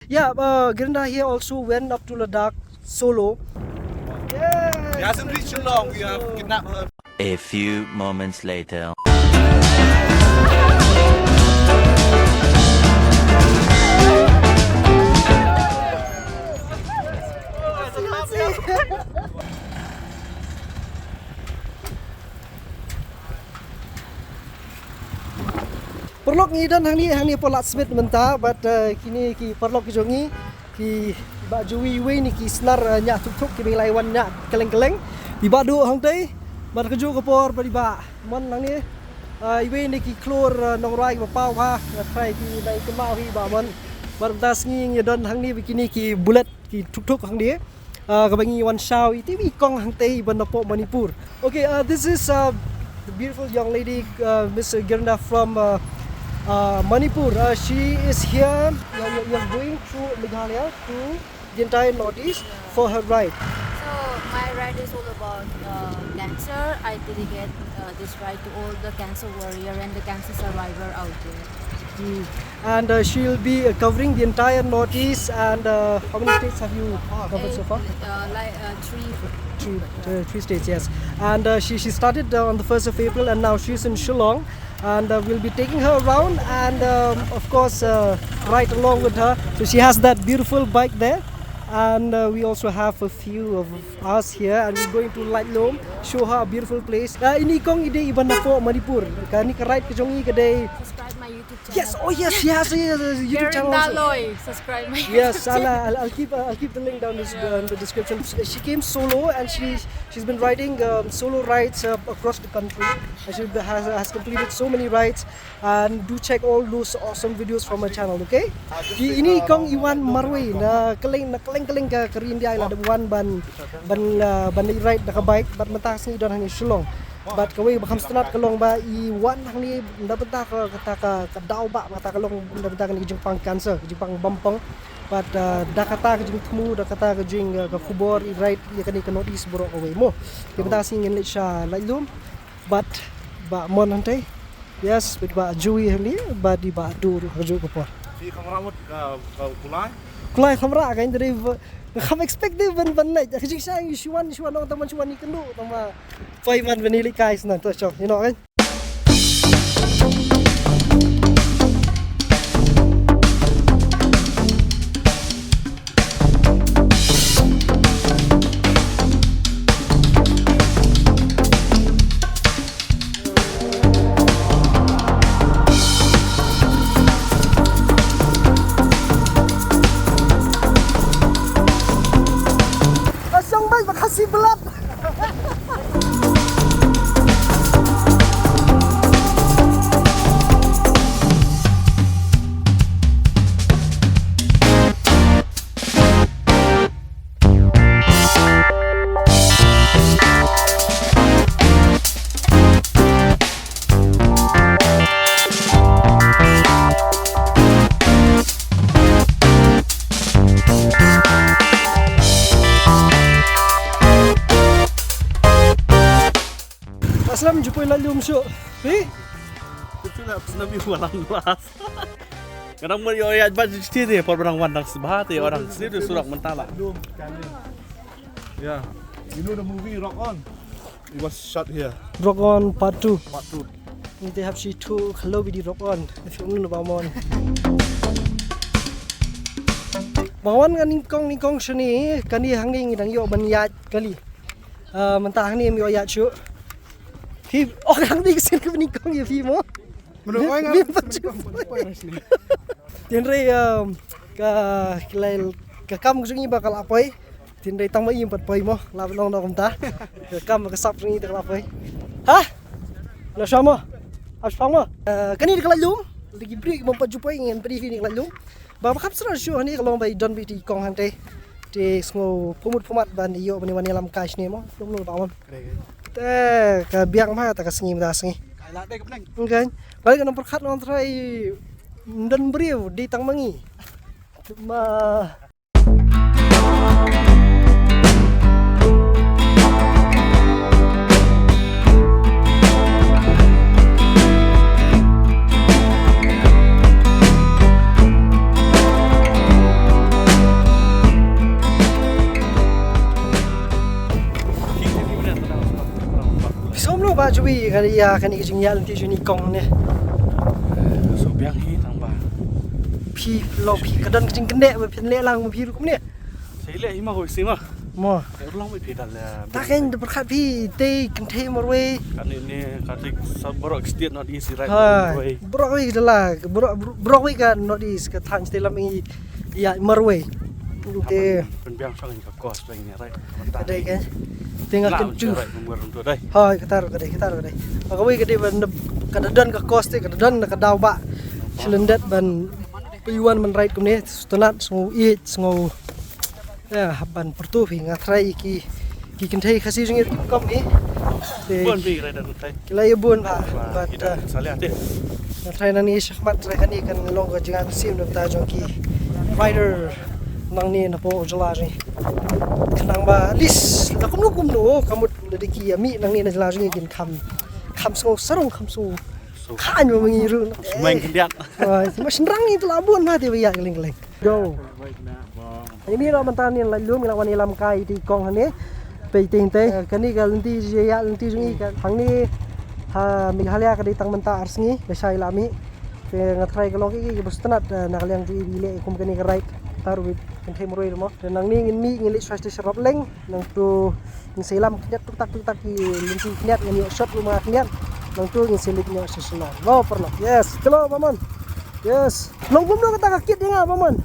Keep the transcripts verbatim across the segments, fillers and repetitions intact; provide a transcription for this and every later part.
Yeah, uh, Girinda here also went up to Ladakh solo. He hasn't reached Shillong. We have kidnapped her. A few moments later. Paralok, ngi don hangne, hangne hapoh Lad Smit mynta, bad, uh, kine ki paralok ki jong ngi, ki Bah Joey, iwei na ki snar, uh, ñiah thuk thuk kiba ngi la wan ñiah kylleng kylleng. I Bah Duh hangtei, bad kajuh ka por bad i Bah Mon hangne, uh, iwei na ki khlur, uh, nongrwai kiba paw bha, uh, trai ki ba i kynmaw hi Bah Mon. Bad mynta sngi ngi don hangne bad kine ki bullet, ki thuk thuk hangne. Uh, kaba ngi wan shaw ïa i kong hangtei ba napoh Manipur. Okay, uh, this is, uh, the beautiful young lady, uh, Miss Girinda from, uh, uh, Manipur. Uh, she is here. You're, you're, you're going through Meghalaya to the entire Northeast for her ride. So my ride is all about, uh, cancer. I dedicate, uh, this ride to all the cancer warrior and the cancer survivor out there. Mm. And, uh, she'll be, uh, covering the entire Northeast. And, uh, how many states have you covered so far? Uh, like, uh, three. Three, uh, three states, yes. And, uh, she, she started, uh, on the first of April, and now she's in Shillong. And, uh, we'll be taking her around and, um, of course, uh, ride along with her. So she has that beautiful bike there. And, uh, we also have a few of us here, and we're going to Laitlom, show her a beautiful place. Uh, ine i kong i dei i ba napoh Manipur. Kane ka ride ka jong i ka dei. Subscribe my YouTube channel. Yes, oh yes, yes, yes, yes, YouTube channel Girinda also. Loi, subscribe my Yes, YouTube I'll, channel. I'll, I'll keep, uh, I'll keep the link down this, uh, in the description. She came solo and she, she's been riding, um, solo rides, uh, across the country. And she has, has completed so many rides. And do check all those awesome videos from my channel, okay? I, ine i kong i wan marwei na kylleng, na kylleng kylleng ka, ka ri India, i la dep wan ban, ban, uh, ban ride da ka bike, bad mynta ka sngi i don hangne Shillong. Bad kawei ba kham sngewtynnat ka long ba i wan hangne na bynta ka, kata ka, ka daw ba, kata ka long na bynta kane ka jingpang cancer, ka jingpang bampong. Bad, uh, da kata ka jingthmu, da kata ka jing, uh, ka khubor i ride ïa kane ka Northeast baroh kawei mo. Ïa mynta ka sngi ngin leit sha Laitlom. Bad Bah Mon hangtei. Yes, bad Bah Joey hangne, bad i Bah Duh ruh kajuh ka por. Phi kham rah mut ka, ka kulai? Kulai kham rah, ka ïa dei ba, kham expect dei ban, ban leit. Ka jingshisha ngi shu wan, shu wan ong tang ban shu wan ïakynduh, tang ba poi ban ban ïalehkai shuh na, to shong, you know, kan? Ka shong bad ba Khasi blood. Aslam, ju poi Laitlom shuh. Phi? Betul lah, Aslam, you walang las. Kadang mo ïoh ïa ba ju ti ni, por barang wan dang sbha te orang sini tu surak mentala. Yeah. You know the movie Rock On? It was shot here. Rock On Part two. Part two. Ngi te hap shi tu khalo bidi Rock On. If you know Bah Mon. Bah Mon, ka nyngkong, nyngkong shane, kane hangne ngi dang ïoh ban ïaid kali. Ah, mynta hangne ym ïoh ïaid shuh. Phi, oh, hangne ka sien ka nyngkong ïa phi mo. Mynta oi nga. Tynrai, um, ka, ka kam ka jong ngi ba ka la poi. Tynrai tang ba im pat poi mo, la ba long na kumta. Ka kam ka sap jong ngi te ka la poi. Ha? La shwa mo. Ap shwa mo. Eh, kane ka Laitlom. Lagi break mo pat ju poi ngin pdi kane ka Laitlom. Ba, ba kham sra shuh hangne ka long ba i don bad i kong hangtei. Te sngew pyrmut pyrmat ban ïoh ban wan ïalam kai shane mo. Lum lum ba mon. Te ka biang ma ta ka sngi mynta sngi. Ngkan. Bad ka nang pyrkhat nang trai ym don briew dei tang ma ngi. Ma Jui ka ïa kane ka jingïaid lynti jong i kong ne. So biang hi tang ba. Phi lo phi ka don ka jingkynnoh ba phin leh lang ma phi ruh kumne. Sa leh hi ma hoi si ma. Mo. Ka urlong ba phi dal. Ta kan da berkat phi te kynthei marwei. Kane ne kane sa borok state not easy right. Hai. Borok wei da la borok borok wei ka not easy ka thang state lam i ïa marwei. Te pynbiang sang ka kos peng ïa rai. Ka dei ka. Te nga kyntu. Hai, kata ruh ka dei, kata ruh ka dei. Kawei ka dei ban ka da don ka kos te ka da don ka daw ba. Shlyndet ban pynwan man rai kumne stunat sngew ïeit sngew. Ïa, hap ban pyrtuh hi nga trai ki ki kynthei Khasi jong ngi ki kong hi. Te bun phi rai dan trai. Ki la ïa bun ba. Ba but kita uh, salia te. Nga trai nani shakhmat trai kani kan long ka jingïasyllok na bynta jong ki rider nangne na poh jylla jong ngi. Khnang ba at least la kumno kumno ka mut la dei ki ïa mih nangne na jylla jong ngi kin kham kham sngew sarong kham sngew. Khan ba ngi ruh. Smain khyndiat. Ai, ma shynrang ngi te la bun ma te ba ïa kylleng kylleng. Go. Ngi mih noh mynta ngi la lum ngi la wan ïalam kai ïa i kong hangne. Peit te hynte kane ka lynti jong ïa lynti jong ngi ka hangne ha Meghalaya ka dei tang mynta ar sngi ba shai la mih. Te nga trai ka long ki ki ba sngewtynnat na ka liang jong i ba i leh kum kane ka ride. Taru bit kynthei marwei ruh mo. Te nangne ngin mih ngin leit shuwa sha Rapleng. Nangtu ngin sa ïalam khyndiat tuk tak tuk tak ki lynti khyndiat ngin ïoh shot ruh ma khyndiat. Nangtu ngin sa leit ïoh sha Shillong. Mo paralok. Yes. Chalo Bamon. Yes. Long kumno kata ka kit ïa nga Bamon.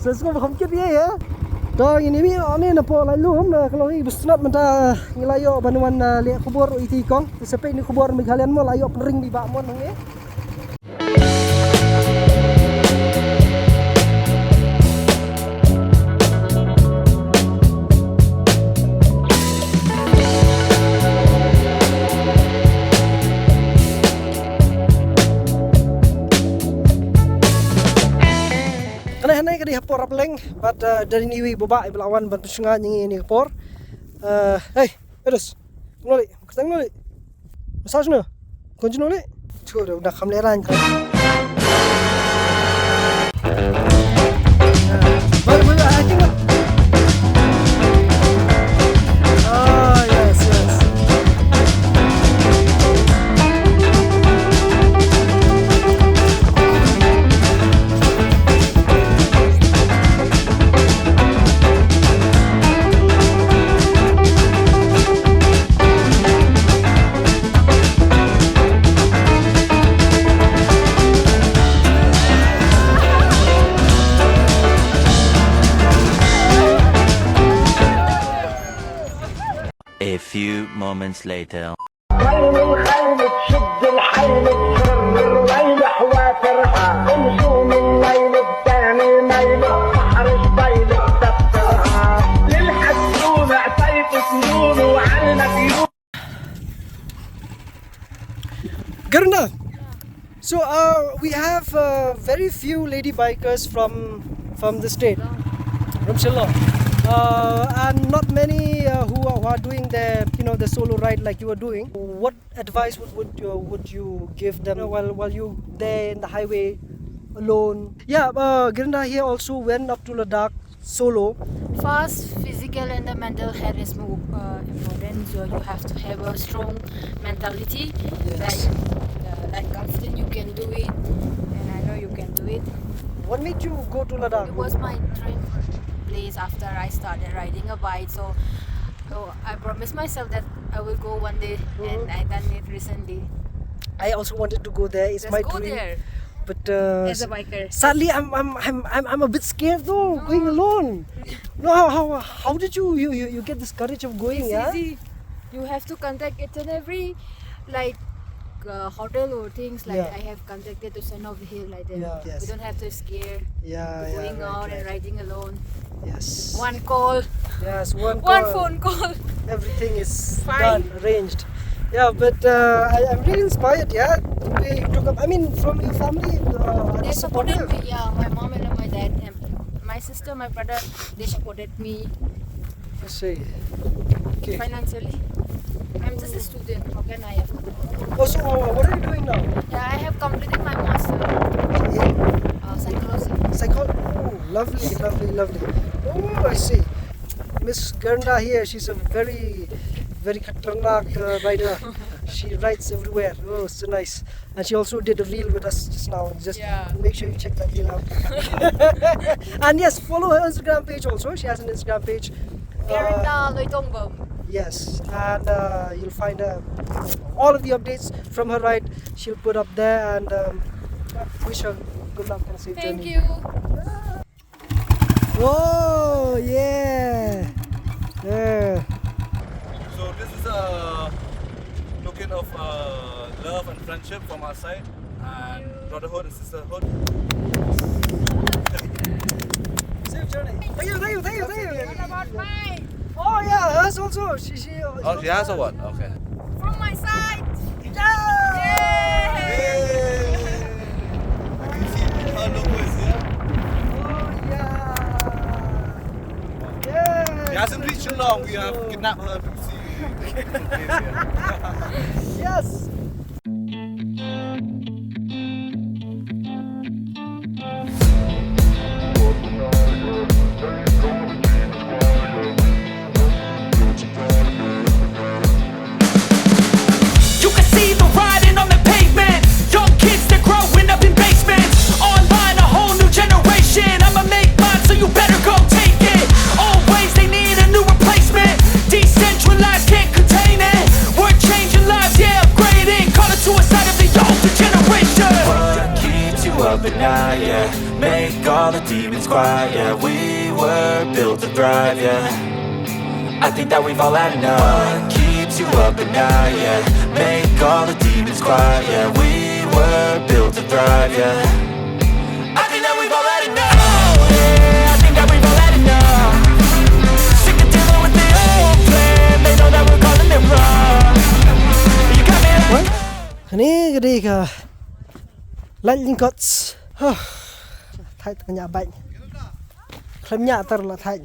Sa sngewbha kham kit ïa ïa. To ngin ïa mih ïa ne na pdeng Lailum na ka long i ba sngewtynnat mynta ngi la ïoh ban wan leh khubor ïa i kong. Sa peit ne khubor Meghalaya mo la ïoh pynring beit Bamon hangne. Kane hangne ka dei hapoh Rapleng bad, eh, da dei iwei i bah i ba la wan ban pynshong ïa ngi ha kane ka por. Eh, hey, Edos. Kumno lei? Kyrteng kumno lei? Massage no? Konjno lei? Chua da udah kam leh rang. Baru baru acting lah. Ah, yes, yes. A few moments later. عين الخيل تشد الحيل تفر الليل حوافرها انسوا من الليل الثاني ميل بحر الصيل تفرها للحسون عطيت سنون وعلمك يوم. Gerinda. So uh, we have uh, very few lady bikers from from the state, from Shillong, uh, and not many uh, who, are, who are doing the you know the solo ride like you are doing. What advice would would you, would you give them while while you there in the highway alone? Yeah, uh, Gerinda here also went up to Ladakh solo. First, physical and the mental health is more uh, important. So you have to have a strong mentality. Yes. Like, uh, like confident you can do it, and I know you can do it. What made you go to Ladakh? It was my dream place after I started riding a bike. So, so I promised myself that I will go one day, mm-hmm, and I done it recently. I also wanted to go there. It's my dream. Just go there. But uh, as a biker. Sadly, I'm I'm I'm I'm I'm a bit scared though, no, going alone. No, how how how did you you you, you get this courage of going? It's, yeah, easy. You have to contact each and every, like, uh, hotel or things like, yeah, I have contacted to Son of the Hill like that. Yeah. Yes. We don't have to scare, yeah, yeah, going out and riding alone. Yes. One call. Yes, one call. One phone call. Everything is fine, done, arranged. Yeah, but uh, I, I'm really inspired, yeah, the way you took up. I mean, from your family, uh, are they supportive? They supported me, yeah, my mom and my dad. And my sister, my brother, they supported me. I see. Okay. Financially. I'm just a student. How can I afford? Oh, so uh, what are you doing now? Yeah, I have completed my master. In? Uh, psychology. Psycho-, oh, lovely, lovely, lovely. Oh, I see. Miss Gerinda here, she's a very Very khatarnak uh, rider. She rides everywhere. Oh, so nice. And she also did a reel with us just now. Just Yeah. Make sure you check that reel out. And yes, follow her Instagram page also. She has an Instagram page. Uh, Erinda Loitong Bam. Yes, and uh, you'll find uh, all of the updates from her ride. She'll put up there and um, wish her good luck and safe Thank journey. You. Oh yeah. Yeah. So this is a token of uh, love and friendship from our side and brotherhood and sisterhood. Safe journey. Thank you, thank you, thank you, thank you. What about mine? Oh yeah, hers also. She she. Oh, she has a one. Okay. From my side. Yeah. Yay! Our logo is here. Oh yeah. Yeah. It hasn't reached along. We have kidnapped her to see. Yes. You can see the writing on the pavement. Young kids, they're growing up in basements. Online, a whole new generation. I'ma make mine, so you better go take it. Always, they need a new replacement. Decentralized, can't contain it. We're changing lives, yeah, upgrading. Call it suicide of the older generation. What keeps you up at night, yeah? Make all the demons quiet, yeah. We were built to thrive, yeah. I think that we've all had enough. What keeps you up at night, yeah? Make all the demons quiet, yeah. We were built to thrive, yeah. I think that we've all had enough. Oh, yeah, I think that we've all had enough. Sick of dealing with the old plan. They know that we're calling it wrong. You got me like Kane ka dei ka light lyngkot. Huh. Thait ka ñiah bike. Khlem ñiah tar la thait.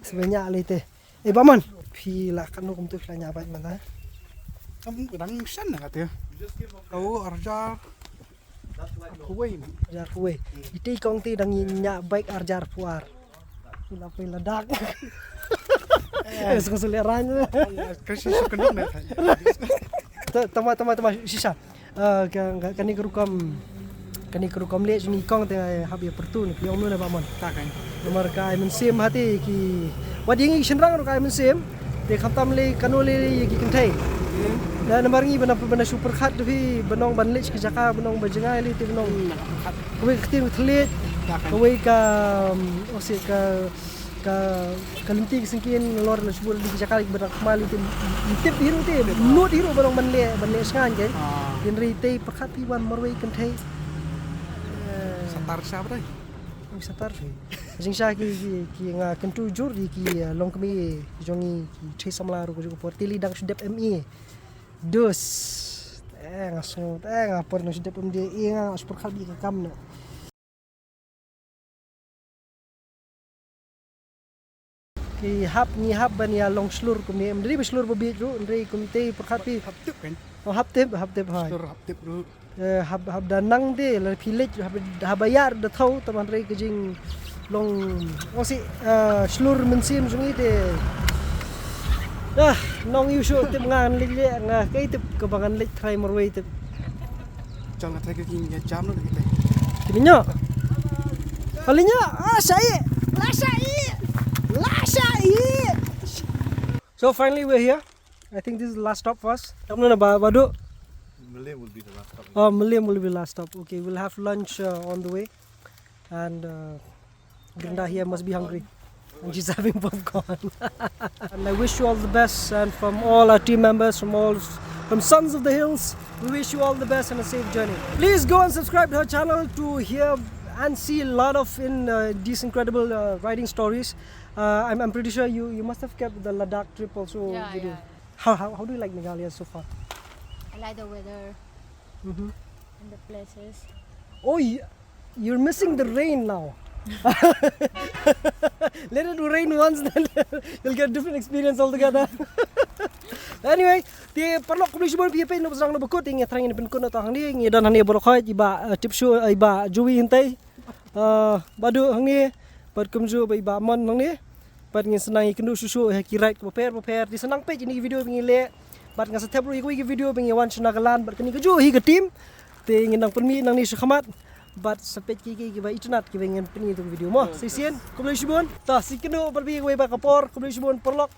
Sbe ñiah lei te. Eh, Bah Mon, phi la katno kumtu phi la ñiah bike mynta? Kam dang shen na kate. Kau arjar. Kuwei ni. Arjar kuwei. Ite kong te dang ñiah bike arjar phuar. Phi la phi la dak. Eh, suka sulit rang. Kasi suka nuk na. Ta- Tama tama tama shisha. Ah, ka ka- kane ka rukom kane ka rukom leh jong i kong te hap ïa pyrtu ne phi ong nu ne Bah Mon. Ta kan. Namar ka ai mynsiem ha te ki wat ïa ngi ki shynrang ruh ka ai mynsiem. Te khamtam lei kano lei ïa ki kynthei. Na namar ngi ba na ba na shu pyrkhat da phi ba nong ban leit ka jaka ba nong ba jngai lei te ba nong. Kawei ka ktien ka thylliej. Kawei ka um, ong seh ka ka ka lynti ka syngkien nalor la shibun lynti ka jaka ba dang khmai lei te tip hi ruh te nud hi ruh ba nong ban leh ban leh sngan ke. Hynrei te pyrkhat phi wan marwei kynthei. Satar sha ba dai. Ui satar. Jingshisha ki ki ki nga kyntu jur ïa ki uh, longkmie jong ngi ki trei samla ruh ka jong ka por te lei dang shu dep M A. Dus. Te nga sngew te nga por nang shu dep M D A nga nga shu pyrkhat bad ka kam ne. Ki hap ngi hap ban ïa long shlur kumne em dei ba shlur ba bieit ruh hynrei kumte pyrkhat phi. Hap tip kan. Oh hap tip hap tip hai. Shlur hap tip ruh. Eh, hab hab da nang de la phi leit hab hab ba ïar da thaw taman re ka jing long ong si eh, shlur mynsiem jong i de. Ah, nong yu shu tip ngan leit le nga kai tip ka ba ngan leit trai marwei tip. Chal nga trai ka jing ya jam no kita. Kini nyo. Kali nyo. Ah, sai. La sai. La sai. So finally we're here. I think this is the last stop for us. Tam na ba ba do. Malim will be the last stop. Oh, Malim will be last stop. Okay, we'll have lunch uh, on the way. And uh, Grinda here must be hungry. And she's having popcorn. And I wish you all the best. And from all our team members, from all from Sons of the Hills, we wish you all the best and a safe journey. Please go and subscribe to her channel to hear and see a lot of in uh, these incredible uh, riding stories. Uh, I'm, I'm pretty sure you, you must have kept the Ladakh trip also Yeah, video. Yeah. How, how, how do you like Meghalaya so far? I like the weather Mm-hmm. And the places. Oh, you, you're missing the rain now. Let it rain once, then you'll get different experience altogether. Anyway, te paralok kumne shibun phi pyn nop zang nop kut ngi thrang ngi pyn kut na tang ni ngi don hani borok khoi iba uh, tip shu uh, iba jui hintai. Uh, badu hangi bad kumju ba iba mon hangi. Bad ngin sa nang ïakynduh shuh shuh ha ki ride kiba pher ba pher. Te sa nang peit ïa kine ki video ba ngi leh. Bad nga sa thep ruh ïa kawei ka video ba ngi wan sha na ka LAN bad kane kajuh hi ka team. Te ngin nang pynmih nangne shakhmat. Bad sa peit kiei kiei kiba itynnat kiba ngin pyni ha ka video mo. Sa shisien, khublei shibun. To, sa ïakynduh bad phi kawei pat ka por, khublei shibun paralok.